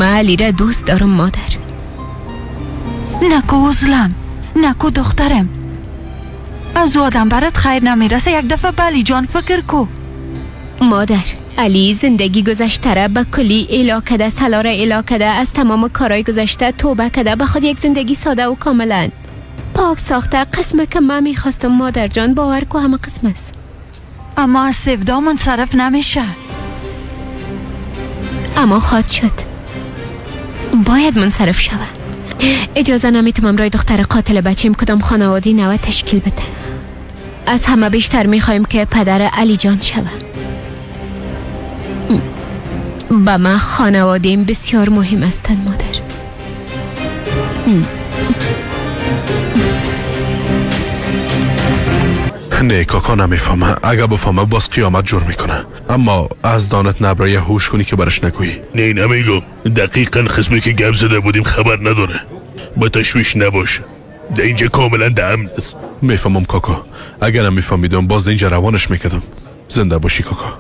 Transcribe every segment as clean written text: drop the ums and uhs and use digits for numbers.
من علی را دوست دارم مادر. نکو عزلم، نکو دخترم. از او آدم برات خیر نمیرسه. یک دفعه بلی جان فکر کو. مادر، علی زندگی گذشته را به کلی اعلا کده، سلا را اعلا کده، از تمام کارهای گذشته توبه کده، به خود یک زندگی ساده و کاملا پاک ساخته. قسمه که من میخواستم مادر جان، باور کو همه قسم است. اما از سفدا منصرف نمیشه. اما خواهد شد. باید منصرف شود. اجازه نمیتونم رای دختر قاتل بچیم کدام خانوادی نو تشکیل بده. از همه بیشتر میخوایم که پدر علی جان شود. به من خانوادیم بسیار مهم هستند مادر. نه کاکا نمیفهمه. اگه بفهمه باز قیامت جور میکنه. اما از دانت نبرای هوش کنی که برش نگویی. نه نمیگم. دقیقا خصمی که گم زده بودیم خبر نداره. با تشویش نباش. در اینجا کاملا در امن است. میفهمم کاکا. اگر نمیفهمیدم باز اینجا روانش میکردم. زنده باشی کاکا.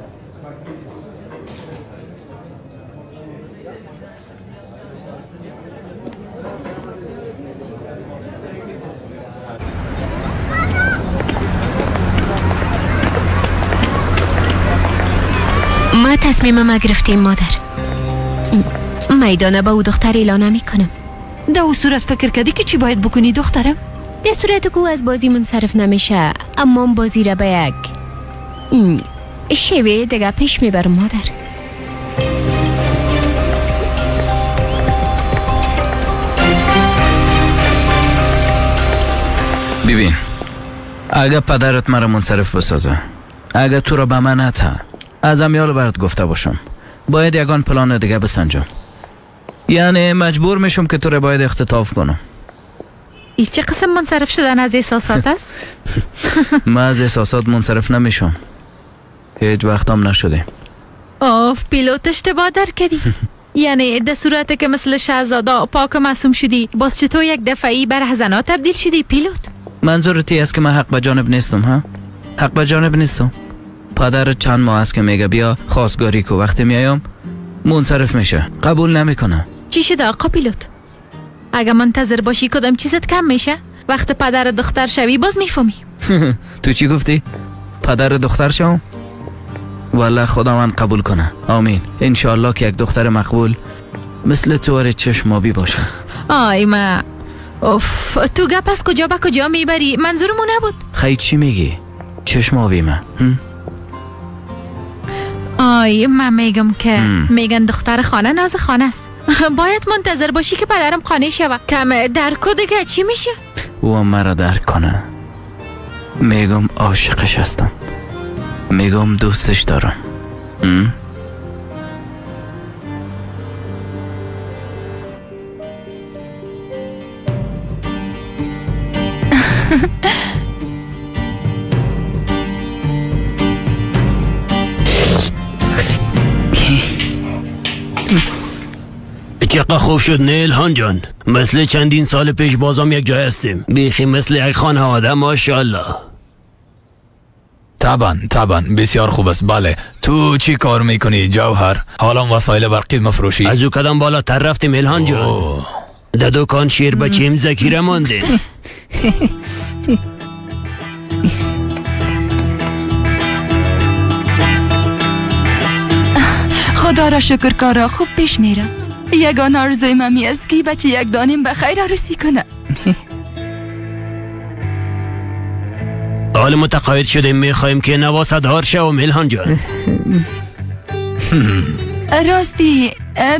ما تصمیم ما گرفتیم مادر. میدانه با او دختر اعلان نمی کنم. در او صورت فکر کردی که چی باید بکنی دخترم؟ در صورت که او از بازی منصرف نمیشه، اما بازی را به یک شیوه دیگه پیش میبرم مادر. ببین، اگه پدرت مرا منصرف بسازه، اگه تو را به من نته، از امیال برات گفته باشم، باید یگان پلان دیگه بسنجم. یعنی مجبور میشم که تو را باید اختطاف کنم. ای چه قسم منصرف شدن از احساسات است؟ من از احساسات منصرف نمیشم. هیچ وقتم نشده. اوف پیلوت اشتباه در کردی. یعنی در صورت که مثل شهزاده پاک و معصوم شدی، باز چطور یک دفعی بر زنا تبدیل شدی پیلوت؟ منظور تی است که من حق به جانب نیستم. ها؟ حق به جانب نیستم. پدر چند ماه است که میگه بیا خواستگاری کو، وقتی میایم منصرف میشه، قبول نمیکنه. چی شده آقا پیلوت؟ اگه منتظر باشی کدام چیزت کم میشه؟ وقت پدر دختر شوی باز میفهمی. تو چی گفتی؟ پدر دختر شوم؟ والله خداوند قبول کنه، آمین. انشالله که یک دختر مقبول مثل تو چشم آبی باشه. آی ما اوف، تو گپ از کجا به کجا میبری؟ منظورمون نبود. خیلی چی میگی؟ چشم آبی من. آی من میگم که میگن دختر خانه ناز خانه است. باید منتظر باشی که پدرم قانع شوه. کم درک دیگه چی میشه؟ او مرا درک کنه. میگم عاشقش هستم، میگم دوستش دارم. چقدر خوب شد نه الهان جان؟ مثل چندین سال پیش بازم یک جای هستیم. بیخی مثل یک خانواده ماشاءالله. طبعا طبعا بسیار خوب است. بله تو چی کار میکنی جوهر؟ حالا وسایل برقی مفروشی؟ از او کدام بالاتر رفتیم الهان جان. در دکان شیر بچیم ذخیره مانده. خدا را شکر کارا خوب پیش میره. یگان آرزوی ممی است که بچه یک دانیم به خیر عروسی کنه. حال متقاعد شدیم میخوایم که نواسدار شوم الهان جان. راستی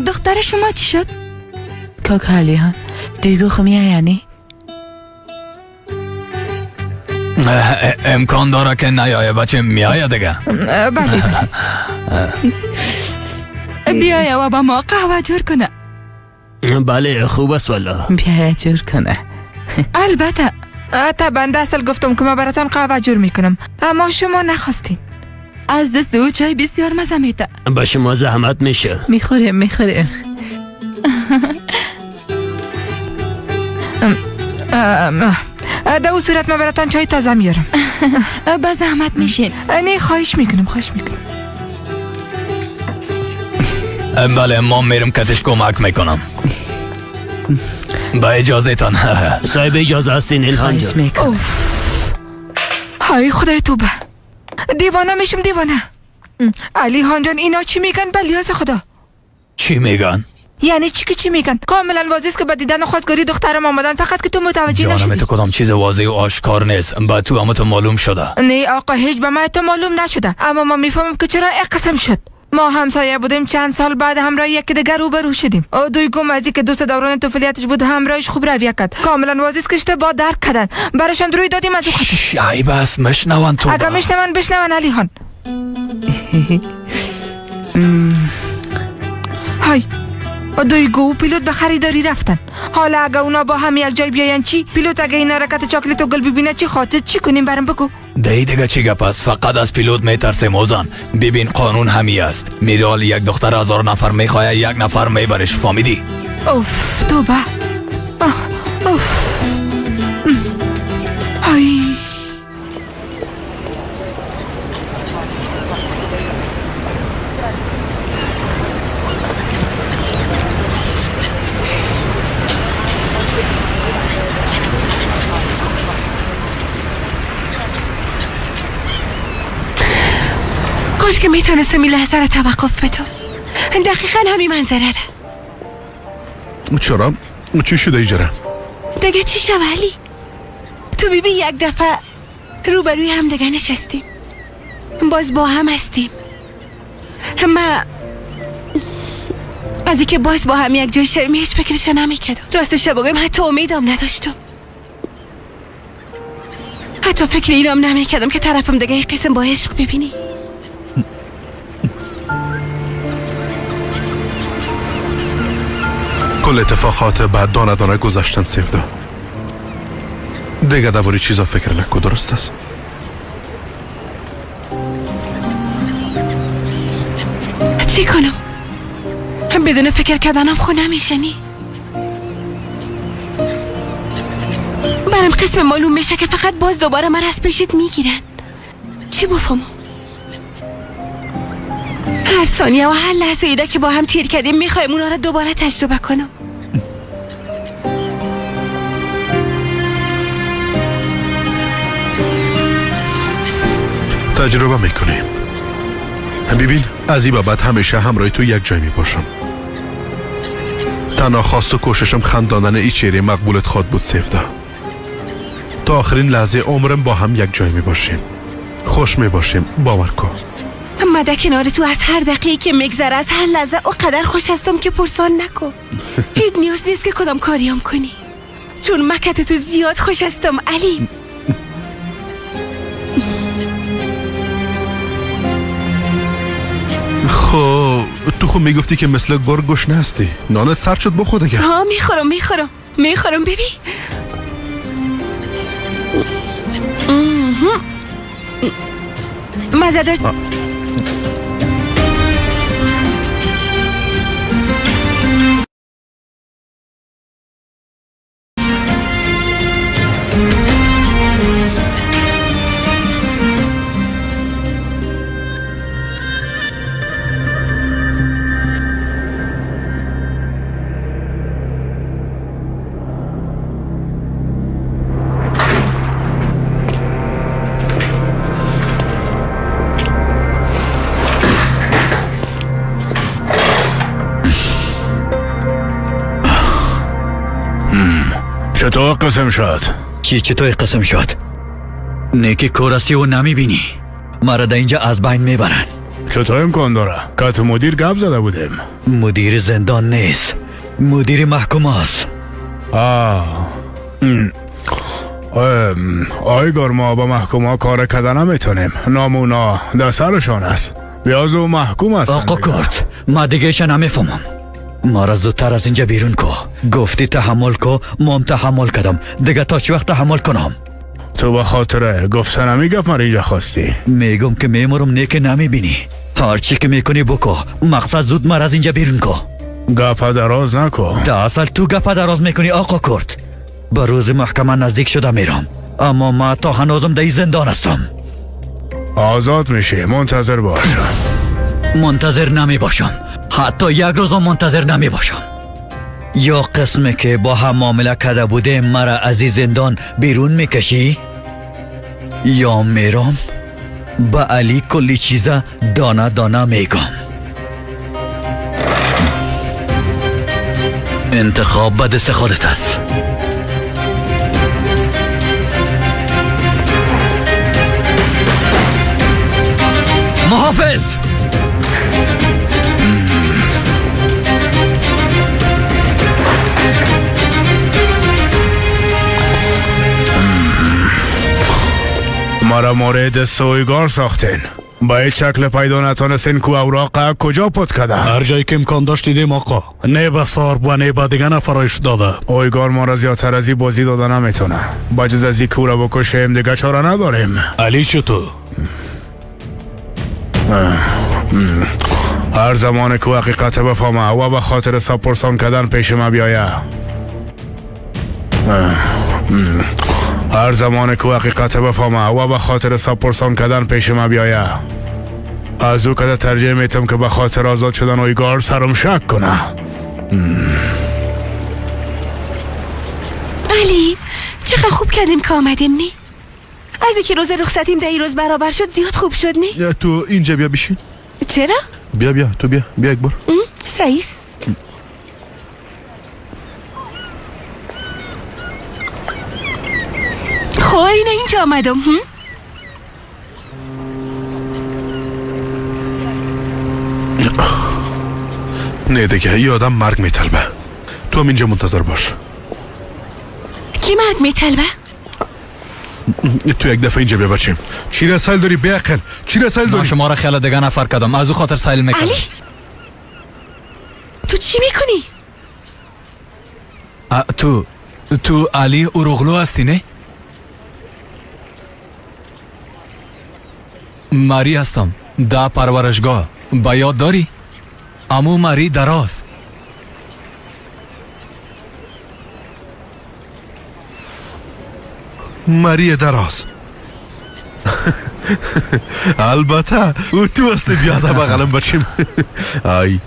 دختر شما چی شد؟ کاکا علیان دیگه خو یعنی امکان داره که نیایه بچه میایه دیگه. بله بیایه و با ما قهوه جور کنه. بله خوب است والله. بیایه جور کنه. البته طبعا اصل گفتم که ما براتان قهوه جور میکنم، اما شما نخواستین. از دست او چای بسیار مزه میده. با شما زحمت میشه. میخوریم میخوریم. در او صورت من براتان چای تازه میارم. به زحمت میشین. نه خواهش میکنم خواهش میکنم. بله ما میرم کتش کمک میکنم. با اجازه تان. صاحب اجازه هستین الهام جان. های خدای توبه، دیوانه میشم دیوانه. علی خان جان اینا چی میگن؟ بلیاز خدا چی میگن؟ یعنی چی که چی میگن؟ کاملا واضح است که با دیدن خواستگاری دخترم آمدن، فقط که تو متوجه نشدی. جانم تو کدام چیز واضح و آشکار نیست، با تو اما تو معلوم شده. نه آقا هیچ به من تو معلوم نشده، اما ما میفهمم که چرا قسم شد. ما همسایه بودیم، چند سال بعد همراه یکی دیگر روبرو شدیم. او دویگم از اینکه دوست دوران طفولیتش بود همراهش خوب رویه کرد. کاملا واضح است که اشتباه درک کردن، براشان روی دادیم از او خاطر. عیب است مشنون تو. اگر مشنون بشنون علی خان. های دویگو و پیلوت به خریداری رفتن. حالا اگه اونا با هم یک جای بیاین چی؟ پیلوت اگه این حرکت چاکلیت و گل ببینه چی خاطر چی کنیم؟ برام بگو. دی دیگه چی گپ است؟ فقط از پیلوت میترسیم اوزان. ببین قانون همی است. میرال یک دختر 1000 نفر میخواه، یک نفر میبرش، فهمیدی؟ اوف توبه. اوف. های کاش که میتونستم این لحظه را توقف بدم. دقیقا همین منظره را. چرا؟ چی شده ایجره؟ دیگه چی شد علی؟ تو بیبی یک دفعه روبروی هم دیگه نشستیم، باز با هم هستیم. ما از اینکه باز با هم یک جای شویم هیچ فکرش نمیکردم. راستش بگم حتی امیدم نداشتم، حتی فکر اینم نمیکردم که طرفم دیگه یک قسم با عشق ببینی. کل اتفاقات بعد دانه دانه گذشتن سیفدا. دیگه درباره چیزا فکر نکن، درست است؟ چی کنم؟ بدون فکر کردنم خو نمیشنی. برام قسم معلوم میشه که فقط باز دوباره من از پیشت میگیرن. چی بفهمم؟ هر ثانیه و هر لحظه ایره که با هم تیر کردیم میخوایم اونا رو دوباره تجربه کنم. تجربه میکنیم. ببین از این بعد همیشه همراه تو یک جای میباشم. تنها خواست و کوششم خنداندن ای چهره مقبولت خواد بود سیفدا. تا آخرین لحظه عمرم با هم یک جای میباشیم، خوش میباشیم، باور کن. اما در کنار تو از هر دقیقه که میگذره، از هر لحظه اوقدر خوش هستم که پرسان نکن. هیچ نیاز نیست که کدام کاریام کنی، چون مکت تو زیاد خوش هستم علی. خب تو خب میگفتی که مثل گرگ گشنه هستی، نانت سرد شد بخور دیگه. ها میخورم میخورم میخورم بیبی. مزه دار. چطور قسم شد؟ چی چطور قسم شد؟ نیکی کورسی و نمیبینی، مرا در اینجا از بین میبرن. چطور امکان داره؟ که مدیر گپ زده بودیم. مدیر زندان نیست، مدیر محکوم است. آیگار ما با محکوم ها کار کردن نمیتونیم، نام اونا در سرشان است. بیاز و محکوم هستن. آقا کرد ما دیگه نمیفهمم. ما را زودتر از اینجا بیرون کو. گفتی تحمل کو، مام تحمل کردم، دیگه تا چه وقت تحمل کنم؟ تو به خاطر گفتن همی گپ مرا اینجا خواستی؟ میگم که میمرم نه که نمیبینی. هرچی که میکنی بکو، مقصد زود مرا از اینجا بیرون کو. گپ دراز نکو. در اصل تو گپ دراز میکنی آقا کرد. به روز محکمه نزدیک شده میرم، اما ما تا هنوزم در زندان هستم. آزاد میشی، منتظر باش. منتظر نمی باشم، حتی یک روز منتظر نمی باشم. یا قسمی که با هم معامله کرده بوده مرا از این زندان بیرون میکشی، یا میرم به علی کلی چیزا دانه دانه میگم. انتخاب به دست خودت است. محافظ! مرا مورد سویگار ساختین. با هیچ شکل پیدا نتانستین که اوراق کجا پت کده. هر جایی که امکان داشت دیدیم آقا. نه به سارب و نه به دیگه نفرایش داده. اویگار ما را زیادتر از این بازی داده نمیتونه. با جز از این که او را بکشیم دیگه چاره نداریم. علی چطور؟ هر زمان که حقیقت بفهمه و به خاطر سپرسان کردن پیش ما بیایه. هر زمان که حقیقت بفهمه و به خاطر سپرسان کردن پیش ما بیایه. از او کده ترجیح میتم که به خاطر آزاد شدن اویگار سرم شک کنه. علی چقدر خوب کردیم که آمدیم نی؟ از اینکه روز رخصتیم در این روز برابر شد زیاد خوب شد نی؟ تو اینجا بیا بشین. چرا؟ بیا بیا تو بیا بیا یک بار. سعیس خب اینه اینجا آمدم. نه دیگه یه آدم مرگ میطلبه. تو هم اینجا منتظر باش. کی مرگ میطلبه؟ تو یک دفعه اینجا بیا بچیم. چی را سیل داری بیعقل؟ چی را سیل داری؟ ما شما را خیال دیگه نفر کردم، از او خاطر سیل میکردم. علی تو چی میکنی؟ تو علی اوروغلو هستی نه؟ ماری هستم دا پرورشگاه. با یاد داری؟ امو ماری دراز. ماری دراز. البته او تو هستی بیادر بغلم بچیم. آی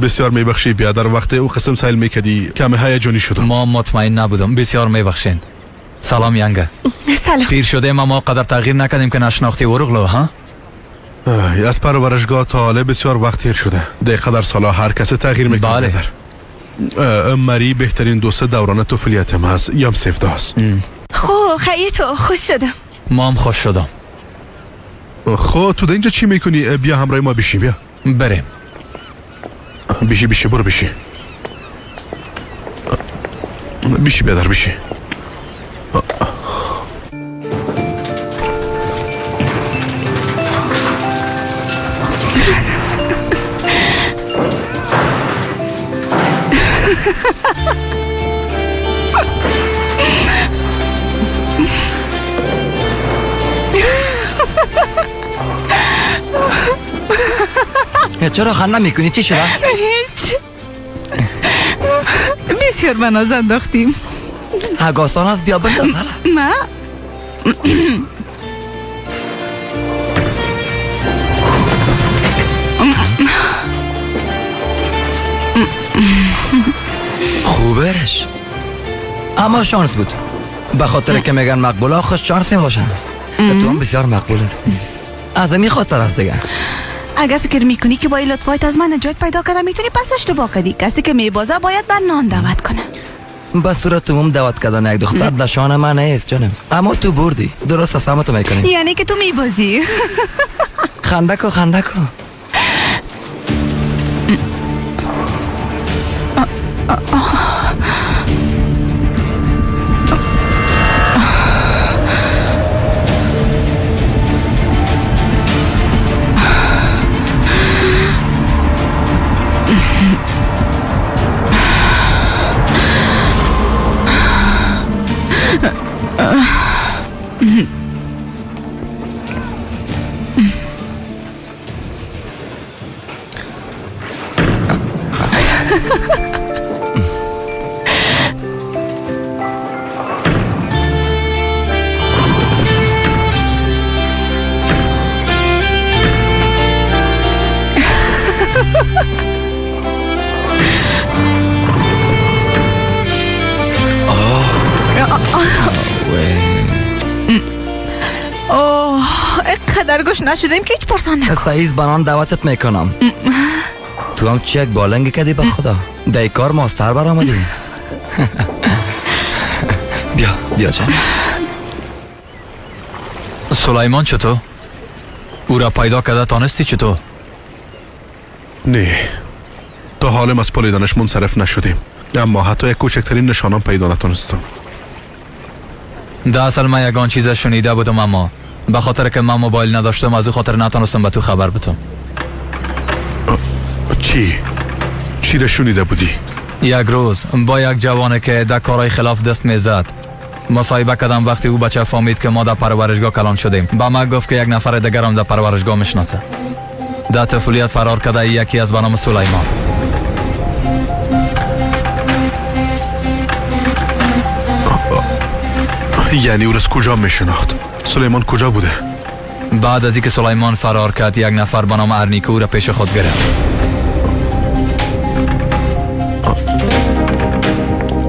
بسیار میبخشی بیادر، وقتی او قسم سیل میکدی کم هیجانی شدم. ما مطمئن نبودم، بسیار میبخشین. سلام ینگه. سلام. پیر شده ما قدر تغییر نکردیم که نشناختی اوروغلو ها؟ از پرورشگاه تا حالا بسیار وقت تیر شده. در قدر سالا هر کس تغییر میکنه. بله. مری بهترین دوست دوران طفولیتم هست. یام سفداست. خب خیلی تو خوش شدم. ما هم خوش شدم. خب تو در اینجا چی میکنی؟ بیا همراه ما بشی. بیا بریم. بشی بشی برو بشی. بشی بیادر بشی. چرا خنده میکنی؟ چی شده؟ هیچ. بسیار من از انداختیم. هگاستان از بیا بنداز. ما خوبرش اما شانس بود. به خاطر که میگن مقبولا خوش شانس میباشن. تو هم بسیار مقبول هستی. از این خاطر است دیگه. اگر فکر میکنی که با این لطفایت از من نجات پیدا کردم میتونی پس اشتباه کردی. کسی که میبازه باید بر نان دعوت کنه. به صورت عموم دعوت کردن یک دختر در شان من نیست جانم، اما تو بردی. درست است، اما تو میکنی. یعنی که تو میبازی. خنده کو خنده کو. اوه اینقدر گوش نشدیم که هیچ پرسان نکن. سعیز بنان دعوتت میکنم. تو هم چی یک بالنگ کردی به خدا. در کار ماستر برآمدی. بیا بیا جان. سلیمان چطور؟ او را پیدا کرده تانستی چطور؟ نه، تا حالم از پالیدنش منصرف نشدیم، اما حتی یک کوچکترین نشانم پیدا نتانستم. در اصل من یگان چیز شنیده بودم، اما به خاطر که من موبایل نداشتم از او خاطر نتانستم به تو خبر بدم. چی؟ چی را شنیده بودی؟ یک روز با یک جوانه که در کارهای خلاف دست میزد مصاحبه کردم. وقتی او بچه فهمید که ما در پرورشگاه کلان شدیم، به ما گفت که یک نفر دیگرم در پرورشگاه میشناسه. در طفولیت فرار کرده، یکی از به نام سلیمان. یعنی او از کجا میشناخت؟ سلیمان کجا بوده؟ بعد از اینکه سلیمان فرار کرد، یک نفر به نام ارنیکو را پیش خود گرفت.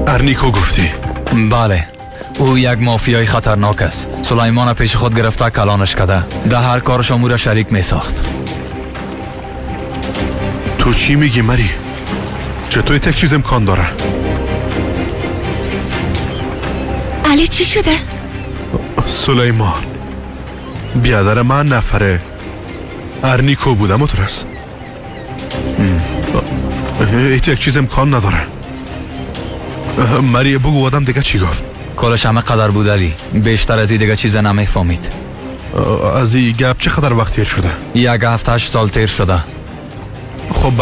ارنیکو گفتی؟ بله، او یک مافیای خطرناک است. سلیمان پیش خود گرفته کلانش کرده، در هر کارش او را شریک می ساخت. تو چی میگی مری؟ چطور یک چیز امکان داره؟ علی چی شده؟ سلیمان بیادر من نفره ارنیکو بوده مترس. ایت یک چیز امکان نداره. مری بگو آدم دیگه چی گفت؟ کلش همه قدر بود علی، بیشتر از این دیگه چیز نمیفهمید. از این گپ چه قدر وقت تیر شده؟ 7-8 سال تیر شده. خب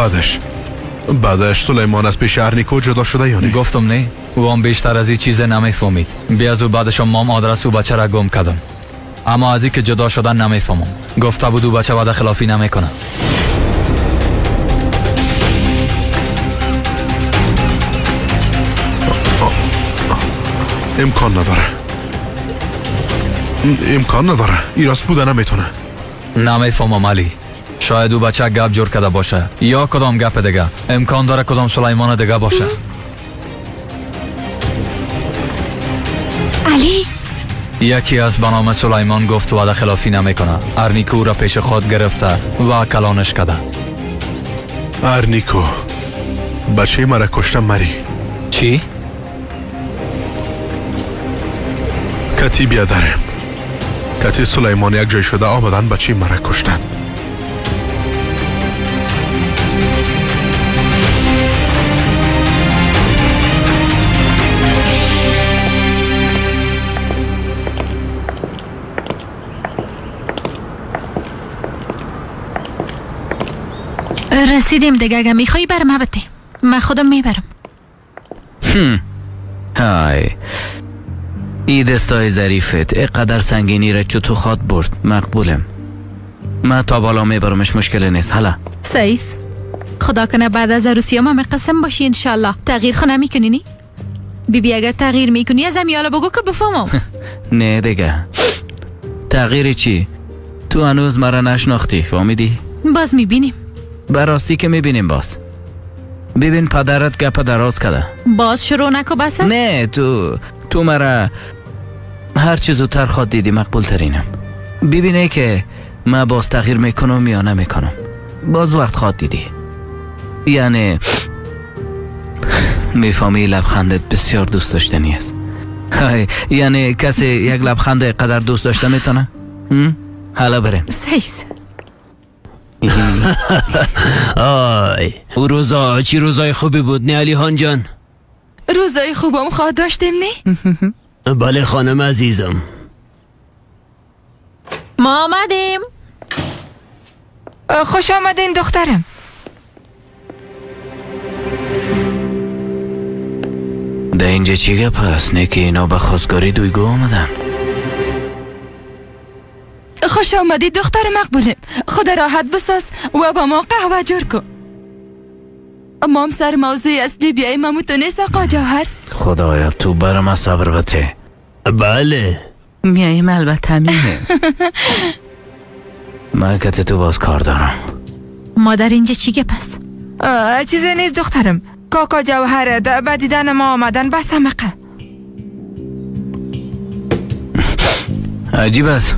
بعدش سلیمان از پیش ارنیکو جدا شده یا نه؟ گفتم نه، او هم بیشتر از این چیز نمیفهمید. بی از او بعدش مام آدرس او بچه را گم کردم، اما از این که جدا شدن نمیفهمم. گفته بود او بچه وعده خلافی نمیکنه. امکان نداره، امکان نداره. ای راست بوده نمیتونه. نمیفهمم علی، شاید او بچه گپ جور کرده باشه یا کدام گپ دیگه. امکان داره کدام سلیمان دیگه باشه. علی یکی از به نام سلیمان گفت وعده خلافی نمیکنه. ارنیکو را پیش خود گرفته و کلانش کرده. ارنیکو بچه مرا کشته مری. چی؟ کتی بیادرم کتی سلیمان یک جای شده آمدن بچه مرا کشتن. رسیدیم دیگه. اگه میخوایی بر ما بده، من خودم میبرم. های ای دستای ظریفت اینقدر سنگینی را چطور خواد برد. مقبولم، من تا بالا میبرمش، مشکل نیست. حالا سایس خدا کنه بعد از عروسی ما قسم باشی انشالله. تغییر خو نمیکنی نی؟ بی بی اگه تغییر میکنی از امیالا بگو که بفهمم. نه دیگه، تغییر چی؟ تو هنوز مرا نشناختی، فهمیدی؟ باز میبینیم. براستی که میبینیم. باز ببین پدرت گپ دراز کرده. باز شروع نکو بس است. نه تو مرا هر چیز زودتر خواد دیدی مقبول ترینم. ببینه که من باز تغییر میکنم یا نمیکنم، باز وقت خواد دیدی. یعنی میفهمی لبخندت بسیار دوست داشتنی است. یعنی کسی یک لبخند قدر دوست داشته میتونه؟ حالا بریم. سیس آی او روزا چی روزای خوبی بود نه علی خان جان؟ روزای خوبم خواه داشتیم نه؟ بله خانم عزیزم. ما آمدیم. خوش آمدین دخترم. در اینجا چی گپ هست؟ نه که اینا به خواستگاری دویگو آمدن. خوش آمدی دختر مقبولم. خدا راحت بساز و با ما قهوه جور کن. مام سر موضوع اصلی بیای مموتو نیست آقا جوهر. خدایا تو برم از صبر بته. بله میاییم البته میاییم. من که تو باز کار دارم. مادر اینجا چی گپ است؟ چیزی نیست دخترم. کاکا جوهر به دیدن ما آمدن بس همقه. عجیب است.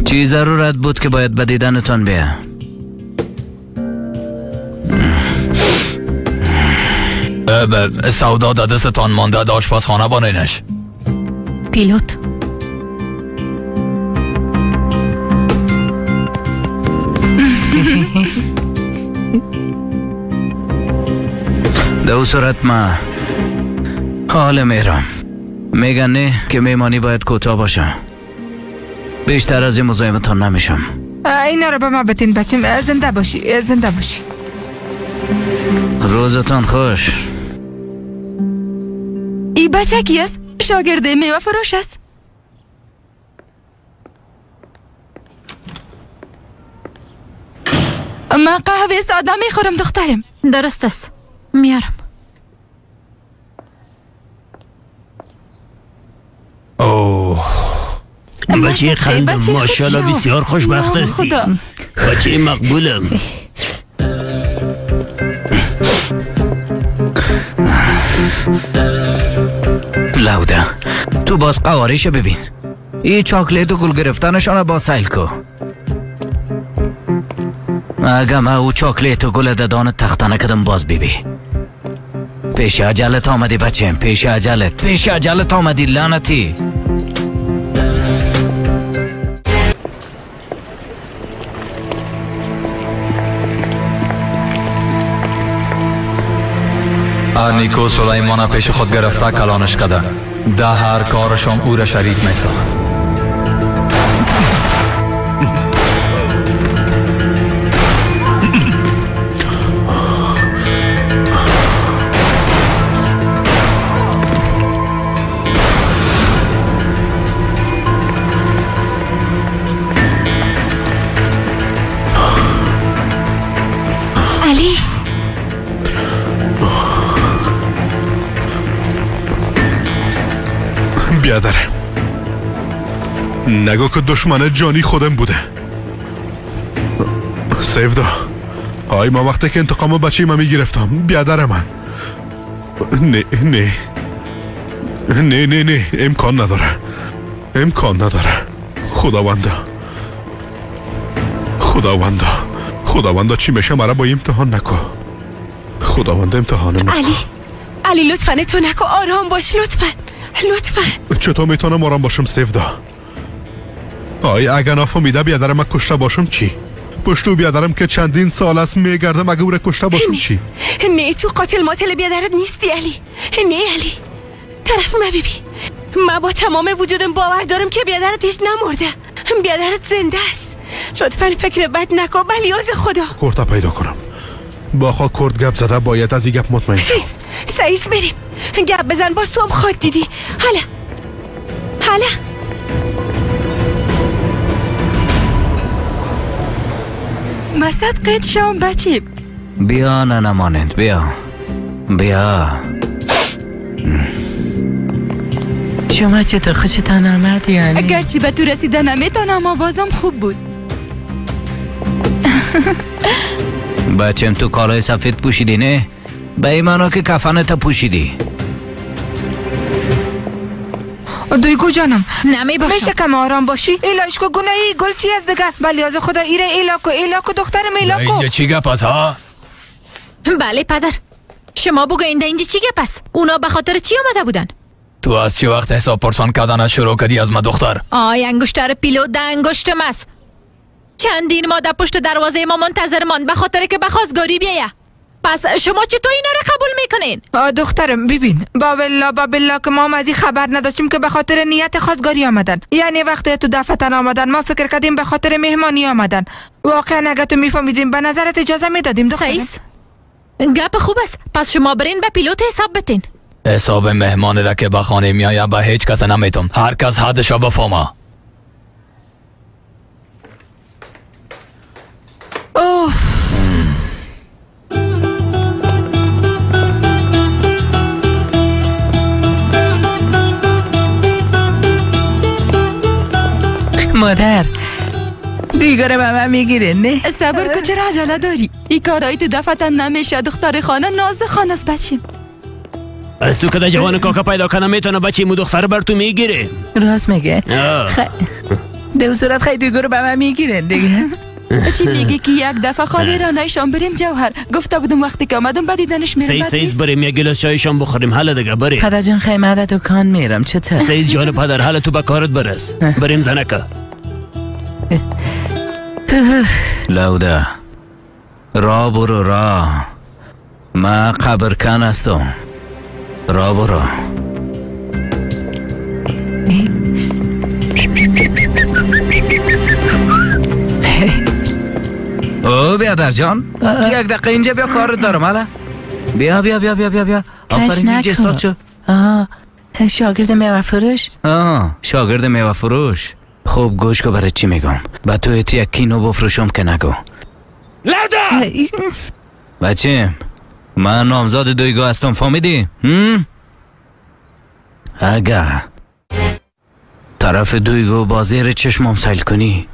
چی ضرورت بود که باید به دیدنتان بیا؟ سودا در دستتان مانده در آشپزخانه بانینش. پیلوت در او صورت ما حال میرم. میگن نه که میمانی باید کوتاه باشه. بیشتر از این مزاحمتان نمیشم. اینا رو به ما بتین بچم. زنده باشی، زنده باشی. روزتان خوش. ای بچه کی است؟ شاگرد میوه فروش است. من قهوه ساده میخورم دخترم. درست است، میارم. اوه بچه خندم، ماشاءالله بسیار خوشبخت هستی. بچه مقبولم. لوده تو باز قواریش ببین. ای چاکلیت و گل گرفتنشان با سیل کو. اگه ما او چاکلیت و گل ددان تخته نکدم باز بیبی. پیش عجلت آمدی بچم، پیش عجلت، پیش عجلت آمدی لعنتی. نیکو سلیمان پیش خود گرفته کلانش کده. ده هر کارشان او را شریک می ساخت. علی بیادره نگو که دشمن جانی خودم بوده. سیفدا آی ما وقتی که انتقام بچه ما میگرفتم بیادر من. نه نه نه نه نه، امکان نداره، امکان نداره. خداوندا خداوندا خداوندا چی میشه مرا با امتحان نکن. خداوند امتحان نکن. علی علی لطفا تو نکن، آرام باش لطفا لطفا. چطور میتونم آرام باشم سیفدا؟ آی اگه نافهمیده بیادرم من کشته باشم چی؟ پشتو بیادرم که چندین سال است میگردم اگه او را کشته باشم چی؟ نه تو قاتل ماتل بیادرت نیستی علی. نه علی طرف ما ببی. ما با تمام وجودم باور دارم که بیادرت هیچ نمرده، بیادرت زنده است. لطفا فکر بد نکن بلیاز خدا. کرتا پیدا کنم. با خوا کرد گپ زده باید از این گپ مطمئن شم. سیس بریم گپ بزن با صبح خود دیدی. حالا حالا مسد قید شام بچه. بیا ننمانند، بیا بیا. شما چطور خوشتان آمد یعنی؟ اگرچه به تو رسیده نمیتونم اما بازم خوب بود. بچم تو کالای سفید پوشیدی نه؟ به این معنا که کفنت پوشیدی. دویگو جانم نمی باشم. میشه کم آرام باشی؟ ایلایش کو گناهی گل چی از دیگه؟ بلیاز خدا ایره ایلاکو ایلاکو دخترم ایلاکو. اینجا چی گپ است ها؟ بله پدر شما بگو اینجا چی گپ است؟ اونا به خاطر چی آمده بودن؟ تو از چه وقت حساب پرسان کردن شروع کردی از ما دختر؟ آی انگشتر پیلو ده انگشت مس. چندین ماه در پشت دروازه ما منتظر ماند به خاطر که به خواستگاری بیایه. پس شما چطور اینا رو قبول میکنین؟ دخترم ببین با بالله با بالله که ما از این خبر نداشتیم که به خاطر نیت خواستگاری آمدن. یعنی وقتی تو دفتر آمدن ما فکر کردیم به خاطر مهمانی آمدن. واقعا اگه تو میفهمیدیم به نظرت اجازه میدادیم دخترم. سیس گپ خوب است. پس شما برین به پیلوت حساب بتین. حساب مهمان را که به خانه میآید به هیچ کس نمیتم. هر کس حدش بفهمه. اوه مادر دیگه به من میگیره نه؟ صبر که چرا عجله داری؟ این کارایی تو دفعتا نمیشه دختر خانه ناز خانه است بچیم. از تو کده جوان کاکا پیدا کنم میتونه بچه مو دختر بر تو میگیره. راست میگه. دو صورت خیلی دوگو رو به من میگیرن دیگه. چی میگی که یک دفعه خالی رانایشان بریم جوهر؟ گفته بودم وقتی که آمدم به دیدنش میرم. سیز بریم یک گلاس چایشان بخوریم. حالا دیگه بریم. پدر جان خیلی من دکان میرم. چطور؟ سیز جان پدر حالا تو به کارت برس. بریم زنکا. لوده را برو را. ما قبرکن هستم. را برو. او بیادر جان یک دقیقه اینجا بیا کارت دارم. حالا بیا بیا بیا بیا بیا بیا. آفرین اینجا استاد شو. آه شاگرد میوه فروش. آه شاگرد میوه فروش. خوب گوش کو برای چی میگم. به تو یک کینو بفروشم که نگو. لوده بچه من نامزاد دویگاه هستم فهمیدی؟ اگه طرف دویگو با زیر چشمم سیل کنی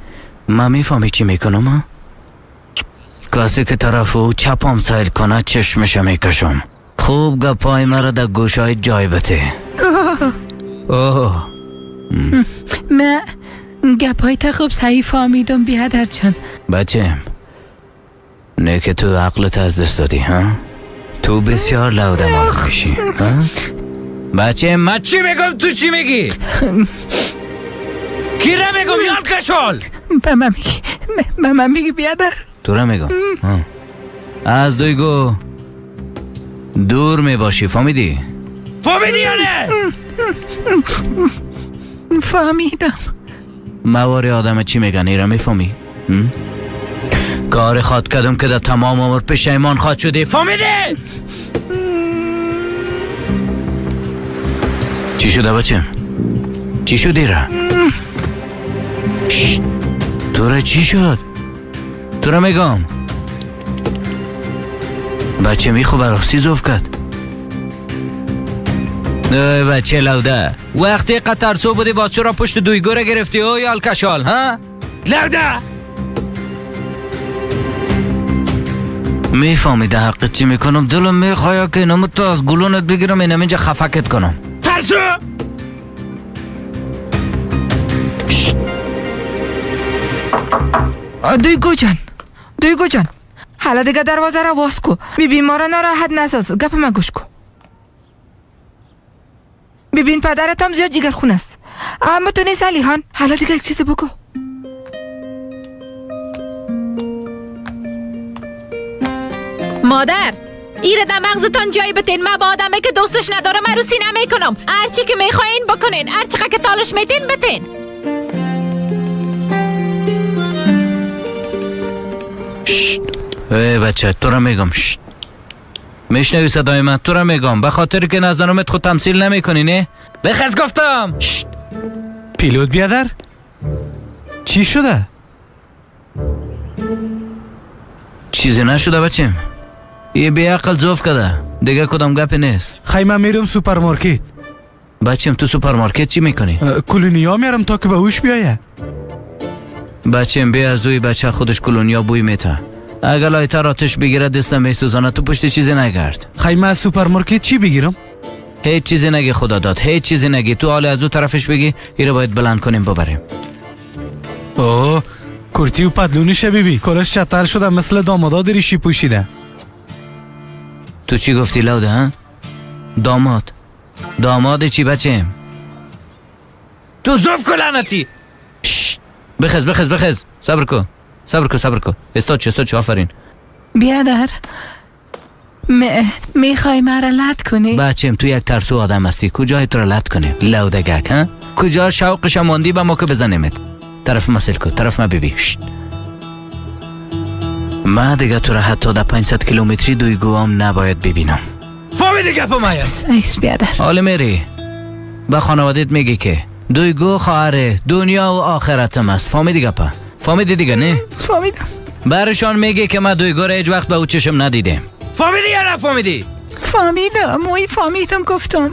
من میفهمی چی میکنم؟ کسی که طرف او چپم سیل کنه چشمش میکشم. خوب گپای مرا در گوشای جای بده. اوه من گپای تا خوب صحیح فهمیدم بیادر جان. بچه نه که تو عقلت از دست دادی ها؟ تو بسیار لوده مال میشی ها؟ بچه من چی میگم تو چی میگی؟ کی را میگم یال کشال؟ به من میگی به من میگی بیادر. تو را میگم از دویگو دور میباشی فهمیدی؟ فهمیدی یا نه؟ فهمیدم. مواری آدم چی میگن ایرا میفهمی؟ کار خواد کردم که در تمام عمر پشیمان خواد شدی فهمیدی؟ چی شده بچه؟ چی شدی را؟ تو را چی شد؟ تو را میگم بچه میخو براستی زوف کرد. ای بچه لوده وقتی قطر سو بودی باز چرا پشت دویگو را گرفتی او یال کشال ها؟ لوده میفهمی ده حق چی میکنم؟ دلم میخواه که اینمو تو از گلونت بگیرم اینم اینجا خفکت کنم. ترسو دویگو جان دویگو جان حالا دیگه دروازه را واز کو. ببین ما را ناراحت نساز. گپ ما گوش کو. ببین پدرت هم زیاد جگرخون است اما تو نیست علی خان. حالا دیگه یک چیز بگو. مادر ایره در مغزتان جای بتین. من با آدمه که دوستش ندارم عروسی نمیکنم. هرچی که میخواین بکنین، هرچی که تالش میتین بتین. ای بچه تو را میگم. میشنوی صدای من؟ تو را میگم به خاطر که نظرمت خود تمثیل نمیکنی نه؟ بخز گفتم. پیلوت بیادر چی شده؟ چیزی نشده بچیم. یه بیعقل زوف کده دیگه کدام گپی نیست. خیلی من میرم سوپرمارکت. بچیم تو سوپرمارکت چی میکنی؟ کلونیا میرم تا که به هوش بیایه. بچیم بی از دوی بچه خودش کلونیا بوی میته. اگر لایتر آتش بگیره دست نمیسوزانه. تو پشت چیزی نگرد. خیلی من از سوپرمارکت چی بگیرم؟ هیچ چیزی نگی خدا داد، هیچ چیزی نگی. تو حال از او طرفش بگی ایره باید بلند کنیم ببریم. اوه کرتی و پدلونش بیبی کلش چتل شده مثل دامادا دریشی پوشیده. تو چی گفتی لوده ها؟ داماد داماد چی بچیم؟ تو زوف کلانتی. بخز بخز بخز. صبر کن صبر کن صبر کن. استاد چه استاد چه. آفرین بیادر میخوای مرا لط کنی؟ بچیم تو یک ترسو آدم هستی. کجای تو را لط کنیم لودگک ها؟ کجا شوقش ماندی به ما که بزنیمت. طرف ما سیل کن طرف ما ببی. ما دیگه تو را حتی در 500 کیلومتری دوی گوام نباید ببینم. فهمیدی گپ مایا؟ ایس بیادر حالا میری به خانوادت میگی که دویگو خواهر دنیا و آخرتم است. فهمیدی گپا؟ فهمیدی دیگه نه؟ فهمیدم. برشان میگه که من دویگو را هیچ وقت به او چشم ندیدم. فهمیدی یا نفهمیدی؟ فهمیدم وی فهمیدم گفتم.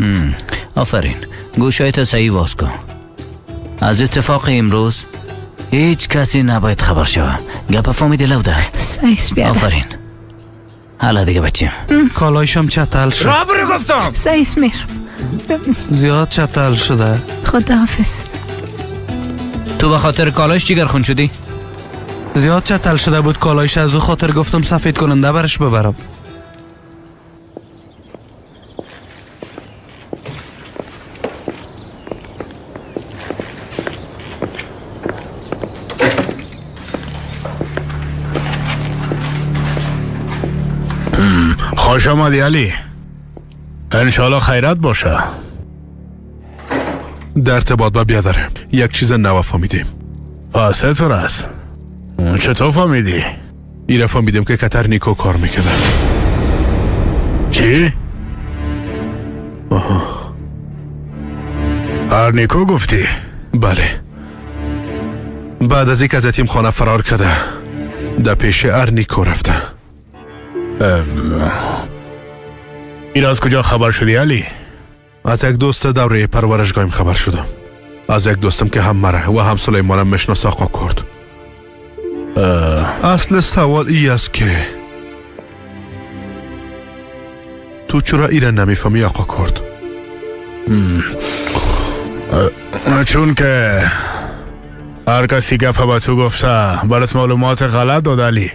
آفرین گوشایت صحیح واز کن. از اتفاق امروز هیچ کسی نباید خبر شود. گپا فهمیدی لوده؟ ایس بیادر. آفرین. حالا دیگه بچیم. کالایشم چتل شد. را برو گفتم. سعیس میر. زیاد چتل شده. خداحافظ. تو به خاطر کالایش جگر خون شدی؟ زیاد چتل شده بود کالایش، از او خاطر گفتم سفید کننده برش ببرم. خوش آمدی علی. انشالله خیرت باشه. در ارتباط با بیادره یک چیز نو فهمیدیم. پس چطور است؟ چطور فهمیدی؟ ایره فهمیدیم که کتر نیکو کار میکرده. چی؟ آها. هر نیکو گفتی؟ بله. بعد از اینکه از یتیم خانه فرار کرده در پیش ارنیکو رفته. این از کجا خبر شدی علی؟ از یک دوست دوره پرورشگاهیم خبر شدم. از یک دوستم که هم مره و هم سلیمانم میشناسه آقا کرد. اصل سوال ای است که تو چرا ایره نمیفهمی آقا کرد؟ چون که هر کسی گفه به تو گفته برات معلومات غلط داد علی.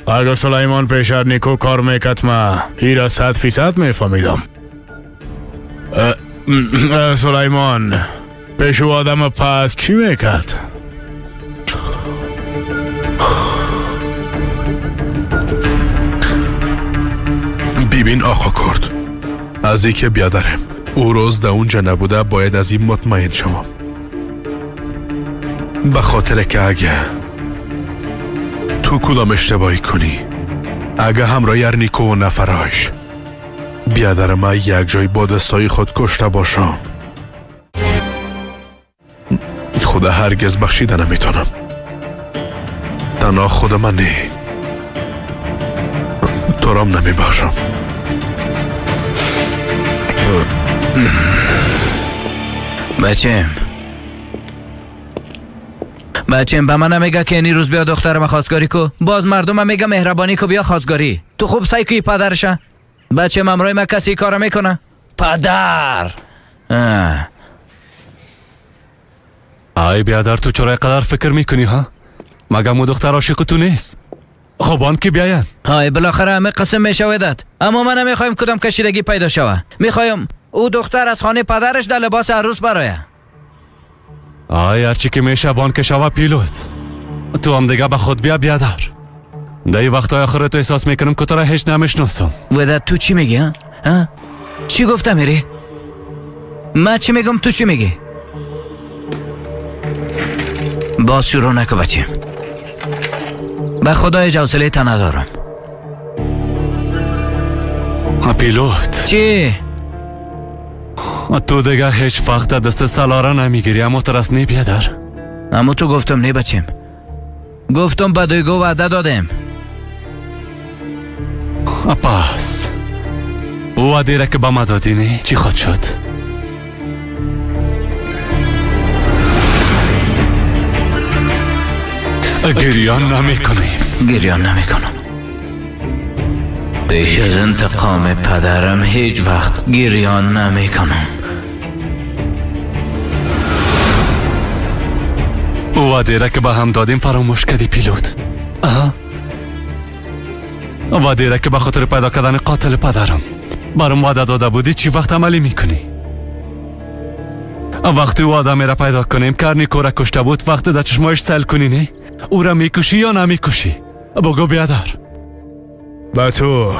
اگر سلیمان پیش نیکو کار میکرد ما ایرا 100% میفهمیدم. سلیمان پیش او آدم پس چی میکرد؟ ببین آقا کرد، از اینکه بیادرم او روز در اونجا نبوده باید از این مطمئن شوم. به خاطر که اگه تو کدام اشتباهی کنی، اگه همراه ارنیکو و نفرهاش بیادر من یک جای با دستای خود کشته باشم، خدا هرگز بخشیده نمیتونم. تنها خود من نه، تو رام نمیبخشم. بچم بچم به من نمیگه که اینی روز بیا دخترم خواستگاری کو، باز مردم میگه مهربانی کو بیا خواستگاری. تو خوب سعی کوی پدرشه. بچم امرای من کسی کار میکنه؟ پدر. ای بیادر تو چرا اینقدر فکر میکنی ها؟ مگه مو دختر عاشق تو نیست؟ خب آن که بیاین. های بالاخره همه قسم میشودد، اما من نمیخوایم کدام کشیدگی پیدا شوه. میخوایم او دختر از خانه پدرش در لباس عروس برایه. آی هرچی که میشه بان که شوه پیلوت. تو هم دیگه به خود بیا بیادر. در این وقتای آخر تو احساس میکنم که تو را هیچ نمیشناسم. وداد تو چی میگی ها؟ چی گفتم میری؟ من چی میگم تو چی میگی؟ باز شروع نکن بچیم. به خدای حوصله تا ندارم. پیلوت چی؟ تو دیگه هیچ وقت دست سالارا نمیگیری، اما ترس نی بیادر. اما تو گفتم نی بچیم. گفتم به دویگو وعده دادیم. پس او وعده را که به ما دادی نه چی خود شد؟ گریان نمی کنیم. گریان نمی کنم. پیش از انتقام پدرم هیچ وقت گریان نمی کنم. وعده را که به هم دادیم فراموش کردی پیلوت. وعده را که به خاطر پیدا کردن قاتل پدرم برام وعده داده بودی چی وقت عملی میکنی؟ وقتی او آدمی را پیدا کنیم که ارنیکو را کشته بود، وقتی در چشمایش سیل کنی نه؟ او را میکشی یا نمیکشی؟ بگو بیادر. به تو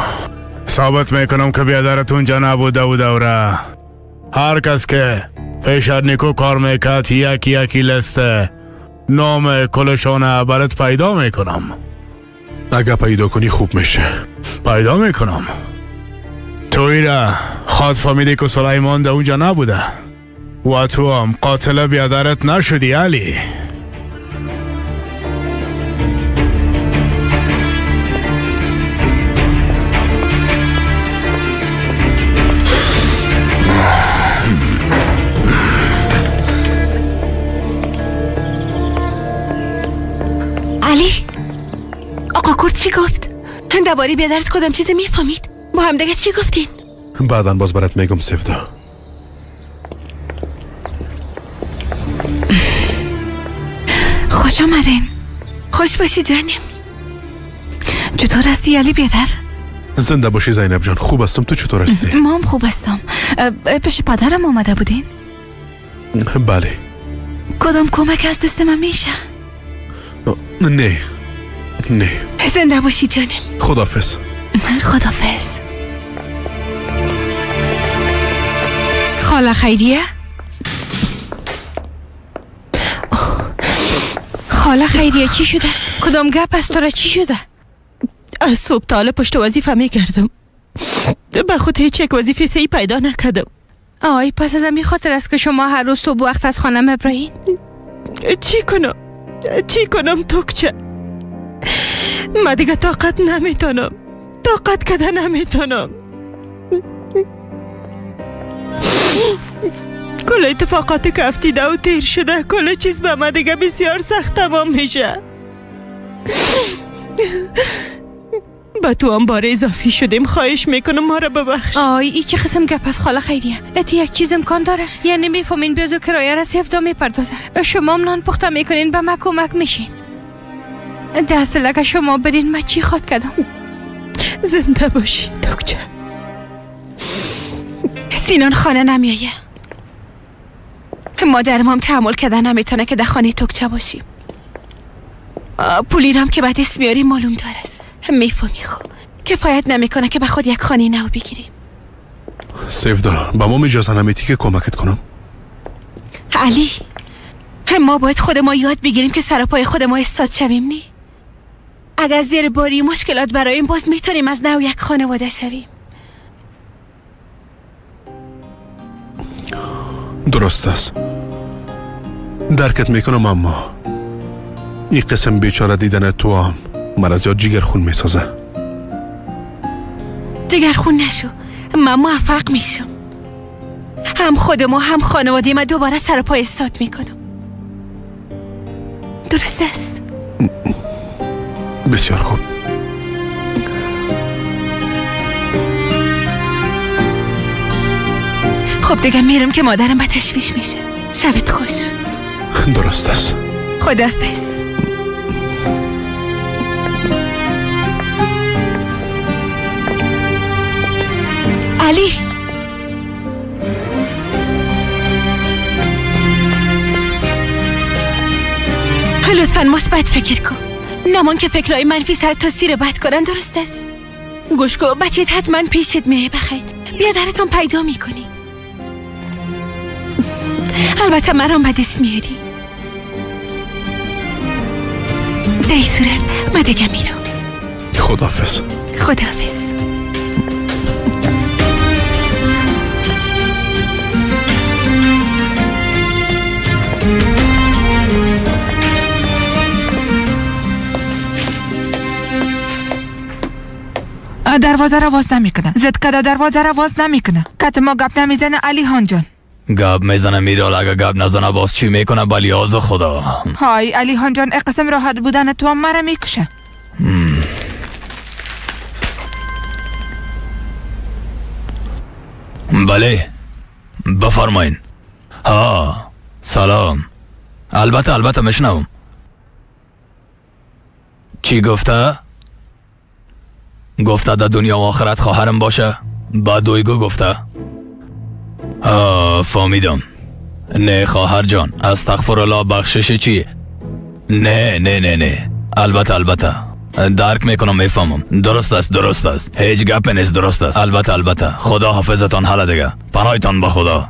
ثابت میکنم که بیادرت اونجا نبوده و دوره هر کس که پیش ارنیکو کار میکرد یکی یکی لسته نام کلشان برات پیدا میکنم. اگه پیدا کنی خوب میشه. پیدا میکنم. تو ایره خود فهمیدی که سلیمان در اونجا نبوده و تو هم قاتل بیادرت نشدی علی. علی، آقا کرد چی گفت؟ درباره بیادرت کدام چیزی میفهمید؟ با هم دیگه چی گفتین؟ بعدا باز برات میگم سفدا. خوش آمدین. خوش باشی جانم. چطور هستی علی بیادر؟ زنده باشی زینب جان، خوب هستم. تو چطور هستی؟ ما هم خوب هستم. پیش پدرم آمده بودین؟ بله. کدام کمک از دست من میشه؟ نه نه. زنده باشی جانم. خداحافظ. خداحافظ. خاله خیریه؟ خاله خیریه چی شده؟ کدام گپ از تو را چی شده؟ از صبح تا حالا پشت وظیفه میگردم، به خود هیچ یک وظیفه صحیح پیدا نکردم. آی پس از این خاطر است که شما هر روز صبح وقت از خانه مبرایین؟ چی کنم؟ چی کنم توکچه؟ من دیگه طاقت نمیتونم، طاقت کده نمیتونم. کل اتفاقات که افتیده و تیر شده، کل چیز به من دیگه بسیار سخت تمام میشه. با تو هم بار اضافی شدیم، خواهش میکنم ما را ببخش. آی ای چه قسم گپ از خاله خیریه؟ ات یک چیز امکان داره؟ یعنی میفهمین بیازو کرایه را سفدا میپردازه، شما هم نان پخته میکنین، به من کمک میشین. دست لگه شما برین، من چی خواد کردم؟ زنده باشی دکتر. سینان خانه نمیایه، مادرم هم تحمل کردن نمیتونه که در خانه تکچه باشیم. پولی رام که به دست میاریم معلوم دار است. میفهمی خب کفایت نمیکنه که به خود یک خانه نو بگیریم. سیفدا با ما اجازه نمیدی که کمکت کنم؟ علی ما باید خود ما یاد بگیریم که سر پای خود ما استاد شویم. نی اگر زیر باری مشکلات برایم باز میتونیم از نو یک خانواده شویم. درست است، درکت میکنم، اما این قسم بیچاره دیدن تو هم من از یاد جگرخون میسازه. جگرخون نشو، من موفق میشم. هم خودم و هم خانواده من دوباره سر پای استاد میکنم. درست است؟ بسیار خوب. خب دیگه میرم که مادرم به تشویش میشه. شبت خوش. درست است. خداحافظ. علی لطفا مثبت فکر کن، نمان که فکرهای منفی سر تا سیر بد کنن. درست است؟ گوش کن بچه‌ت حتما پیشت میه. بخیر بیا درتون پیدا میکنی. البته مرام به دست میاری. در این صورت من دیگه میرم. خداحافظ. خداحافظ. دروازه را باز نمیکنه. زد کده دروازه را باز نمیکنه. کت ما گپ نمیزنه علی خان جان. گپ میزنه میرال، اگه گپ نزنه باز چی میکنه؟ بلیاز خدا. های علی خان جان قسم راحت بودن تو هم مرا میکشه. بله بفرمایین. ها سلام. البته البته میشنوم. چی گفته؟ گفته در دنیا و آخرت خواهرم باشه. با دویگو گفته. فهمیدم. نه خواهر جان استغفر الله، بخشش چی؟ نه نه نه نه البته البته درک میکنم میفهمم. درست است درست است، هیچ گپ نیست، درست است. البته البته خدا حافظتان. حالا دیگه پناهتان به خدا.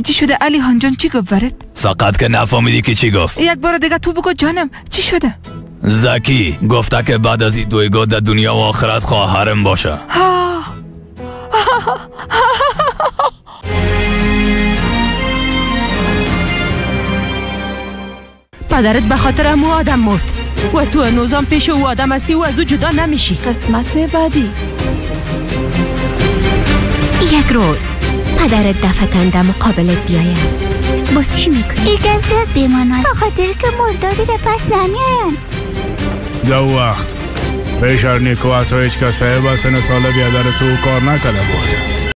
چی شده علی خان جان؟ چی گفت برات؟ فقط که نفهمیدی که چی گفت. یک بار دیگه تو بگو جانم چی شده؟ زکی گفته که بعد از این دویگو در دنیا و آخرت خواهرم باشه. پدرت به خاطر امو آدم مرد و تو هنوزم پیش او آدم هستی و از او جدا نمیشی. قسمت بعدی. یک روز پدرت دفتن در مقابلت بیاید باز چی میکنی؟ این گپ زیاد بی‌معناست، به خاطر که مردا دیگه پس نمیاین. دو وقت پیش از نیکو حتی هیچ کس به سن سال بیادر تو کار نکرده بود.